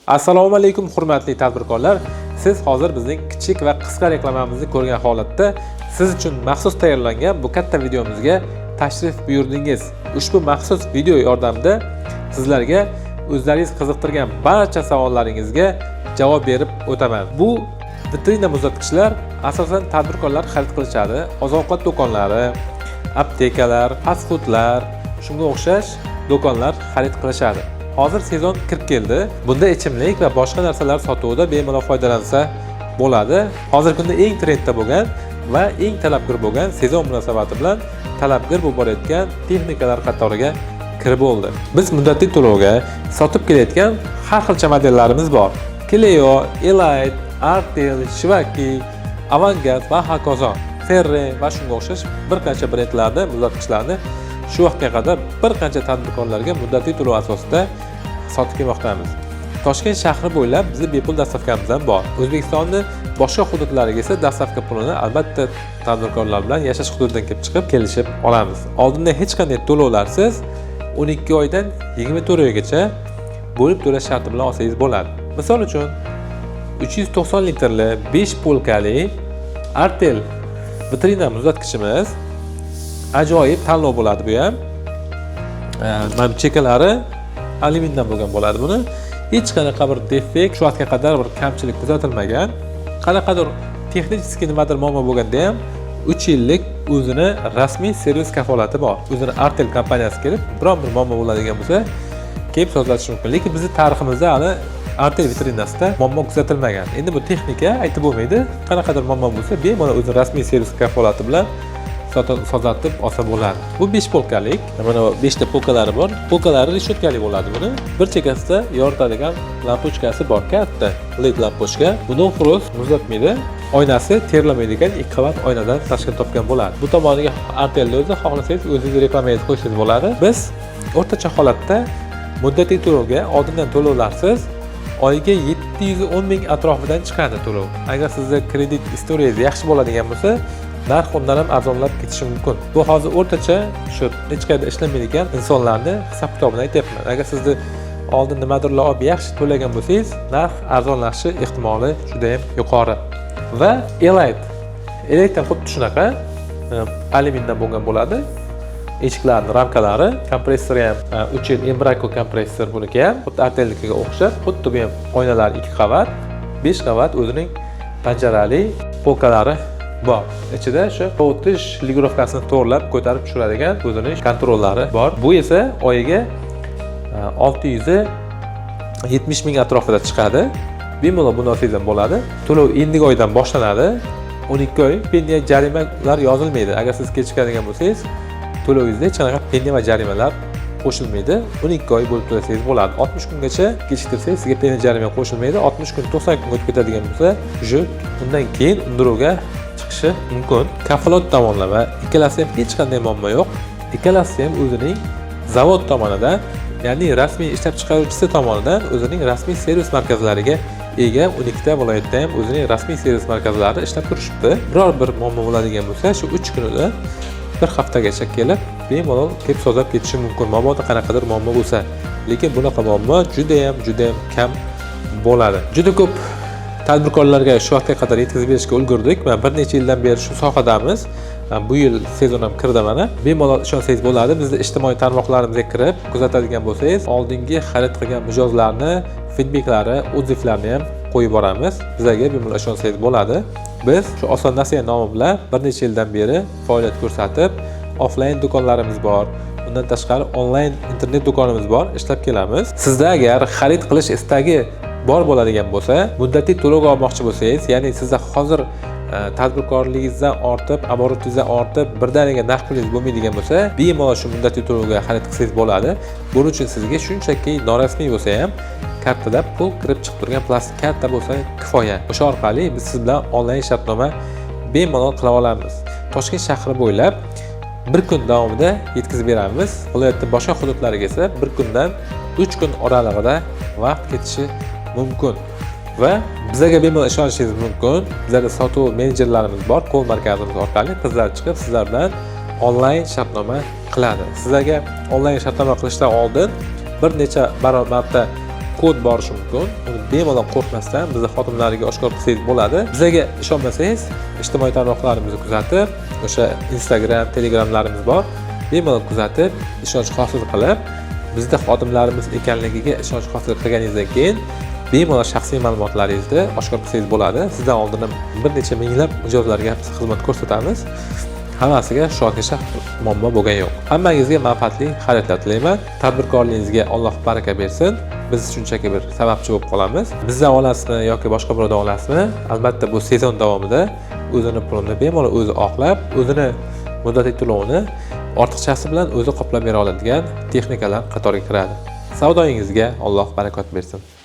Assalomu alaykum, hurmatli tadbirkorlar. Siz hozir bizning kichik va qisqa reklamamizni ko'rgan holatda siz uchun maxsus tayyorlangan bu katta videomizga tashrif buyurdingiz. Ushbu maxsus video yordamida sizlarga o'zlaringiz qiziqtirgan barcha savollaringizga javob berib o'taman. Bu vitrina muzlatgichlar asosan tadbirkorlar xarid qilishadi. Oziq-ovqat do'konlari, aptekalar, fast foodlar, shunga o'xshash do'konlar xarid qilishadi. Hozir sezon kirib keldi. Bunda ichimlik va boshqa narsalar sotuvida bemalol foydalansa bo'ladi. Hozirgi kunda eng trendda bo'lgan va eng talabgir bo'lgan, sezon munosabati bilan talabgir bo'lib borayotgan texnikalar qatoriga kirib bo'ldi. Biz muddatli to'lovga sotib kelayotgan har xilcha modellarimiz bor. Cleo, Elite, Artel, Shivaki, Avangard va hokazo. Ferre va shunga o'xshash bir qancha brendlarni muzlatgichlarni shu vaqtga qadar bir qancha tadbirkorlarga muddatli to'lov asosida sotib kelmoqdamiz. Toshkent shahri bo'ylab bizni bepul доставка miz ham bor. O'zbekistonni boshqa hududlariga esa доставка pulini albatta tadbirkorlar bilan yashash hududidan kelib chiqib kelishib olamiz. Oldindan hech qanday to'lovlarsiz 12 oydan 24 oygacha bo'lib to'lash sharti bilan olsangiz bo'ladi. Misol uchun, 390 litrli 5 polkali Artel vitrina muzlatgichimiz ajoyib tanlov bo'ladi bu ham. Mana bu chekalari alyumindan bo'lgan bo'ladi buni. Hech qanaqa bir defekt, shu vaqtga qadar bir kamchilik kuzatilmagan. Qanaqadir texnik nimadir muammo bo'lganda ham 3 yillik o'zini rasmiy servis kafolati bor. O'zini Artel kompaniyasi kelib, biron bir muammo bo'ladigan bo'lsa, kelib sozlatishi mumkin. Lekin bizni tariximizda hali Artel vitrinasida muammo kuzatilmagan. Endi bu texnika, aytib bo'lmaydi. Qanaqadir muammo bo'lsa, bemalol o'zini rasmiy servis kafolati bilan sozlatib olsa bo'ladi. Bu 5 polkalik, mana bu 5 ta polkalari bor. Polkalari reshotkali bo'ladi buni. Bir chekkasida yoritadigan lampochkasi bor, katta LED lampochka. Buni frost muzlatmaydi. Oynasi terlamaydigan ikki qavat oynadan tashkil topgan bo'ladi. Bu tomoniga Artelni o'zi, xohlasangiz, o'zingiz reklamangizni qo'ysangiz bo'ladi. Biz o'rtacha holatda muddatli to'lovga oldindan to'lovlarsiz oyiga 710 ming atrofidan chiqadi to'lov. Agar sizni kredit история ngiz yaxshi bo'ladigan bo'lsa, narx undan ham arzonlab ketishi mumkin. Bu hozir o'rtacha shu hech qayerda ishlamaydigan insonlarni hisob kitobini aytyapman. Agar sizni oldin nimadirlar olib yaxshi to'lagan bo'lsangiz, narx arzonlashishi ehtimoli juda ham yuqori. Va Elite. Elite ham xuddi shunaqa alyumindan bo'lgan bo'ladi. Eshiklarni ramkalari, kompressori ham 3 yil Embraco kompressor buniki ham, xuddi Artelnikiga o'xshab, xuddi bu ham oynalari ikki qavat, 5 qavat o'zining panjarali polkalari bor. Ichida shu sovutish регулировка sini to'g'irlab ko'tarib tushiradigan o'zining kontrollari bor. Bu esa oyiga 670 ming atrofida chiqadi. Bemalol buni olsangiz ham bo'ladi. To'lov endigi oydan boshlanadi. 12 oy penya, jarimalar yozilmaydi. Agar siz kechikadigan bo'lsangiz, to'lovingizda hech qanaqa penya va jarimalar qo'shilmaydi. 12 oy bo'lib to'lasangiz bo'ladi. 60 kungacha kechiktirsangiz, sizga penya, jarima qo'shilmaydi. 60 kun, 90 kunga o'tib ketadigan bo'lsa, уже undan keyin undiruvga chiqishi mumkin. Kafolat tomonlama ikkalasi ham hech qanday muammo yo'q. Ikkalasi ham o'zining zavod tomonidan, ya'ni rasmiy ishlab chiqaruvchisi tomonidan o'zining rasmiy servis markazlariga ega. 12 ta viloyatda ham o'zining rasmiy servis markazlari ishlab turishibdi. Biror bir muammo bo'ladigan bo'lsa, shu 3 kunida, bir haftagacha kelib, bemalol kelib sozlab ketishi mumkin, mabodo qanaqadir muammo bo'lsa. Lekin bunaqa muammo judayam, judayam kam bo'ladi. Juda ko'p tadbirkorlarga shu vaqtga qadar yetkazib berishga ulgurdik. Mana, bir necha yildan beri shu sohadamiz. Mana, bu yil sezon ham kirdi mana. Bemalol ishonsangiz bo'ladi. Bizni ijtimoiy tarmoqlarimizga kirib kuzatadigan bo'lsangiz, oldingi xarid qilgan mijozlarni feedbacklari, отзыв larini ham qo'yib boramiz. Bizlarga bemalol ishonsangiz bo'ladi. Biz shu Oson Nasiya nomi bilan bir necha yildan beri faoliyat ko'rsatib, offlayn do'konlarimiz bor. Undan tashqari onlayn internet do'konimiz bor, ishlab kelamiz. Sizda agar xarid qilish istagi bor bo'ladigan bo'lsa, muddatli to'lovga olmoqchi bo'lsangiz, ya'ni sizda hozir tadbirkorligingizdan ortib, оборот ingizdan ortib, birdaniga naqd pulingiz bo'lmaydigan bo'lsa, bemalol shu muddatli to'lovga xarid qilsangiz bo'ladi. Buning uchun sizga shunchaki norasmiy bo'lsa ham kartada pul kirib chiqib turgan plastik karta bo'lsa kifoya. O'sha orqali biz siz bilan onlayn shartnoma bemalol qila olamiz. Toshkent shahri bo'ylab bir kun davomida yetkazib beramiz. Viloyatning boshqa hududlariga esa bir kundan 3 kun oralig'ida vaqt ketishi mumkin. Va bizlarga bemalol ishonishingiz mumkin. Bizlarda sotuv menejerlarimiz bor, call markazimiz orqali qizlar chiqib sizlar bilan onlayn shartnoma qiladi. Sizlarga onlayn shartnoma qilishdan oldin bir necha marta kod borishi mumkin. Uni bemalol qo'rqmasdan bizni xodimlariga oshkor qilsangiz bo'ladi. Bizga ishonmasangiz, ijtimoiy tarmoqlarimizni kuzatib, o'sha Instagram, Telegramlarimiz bor. Bemalol kuzatib, ishonch hosil qilib, bizda xodimlarimiz ekanligiga ishonch hosil qilganingizdan keyin bemalol shaxsiy ma'lumotlaringizni oshkor qilsangiz bo'ladi. Sizdan oldin ham bir necha minglab mijozlarga biz xizmat ko'rsatamiz. Hammasiga shu ongacha muammo bo'lgani yo'q. Hammangizga manfaatli xaridlar tilayman. Tadbirkorligingizga Alloh baraka bersin. Biz shunchaki bir sababchi bo'lib qolamiz. Bizdan olasizmi yoki boshqa birovdan olasizmi, albatta bu sezon davomida o'zini pulini bemalol o'zi oqlab, o'zini muddatli to'lovini ortiqchasi bilan o'zi qoplab bera oladigan texnikalar qatoriga kiradi. Savdoyingizga Alloh barakot bersin.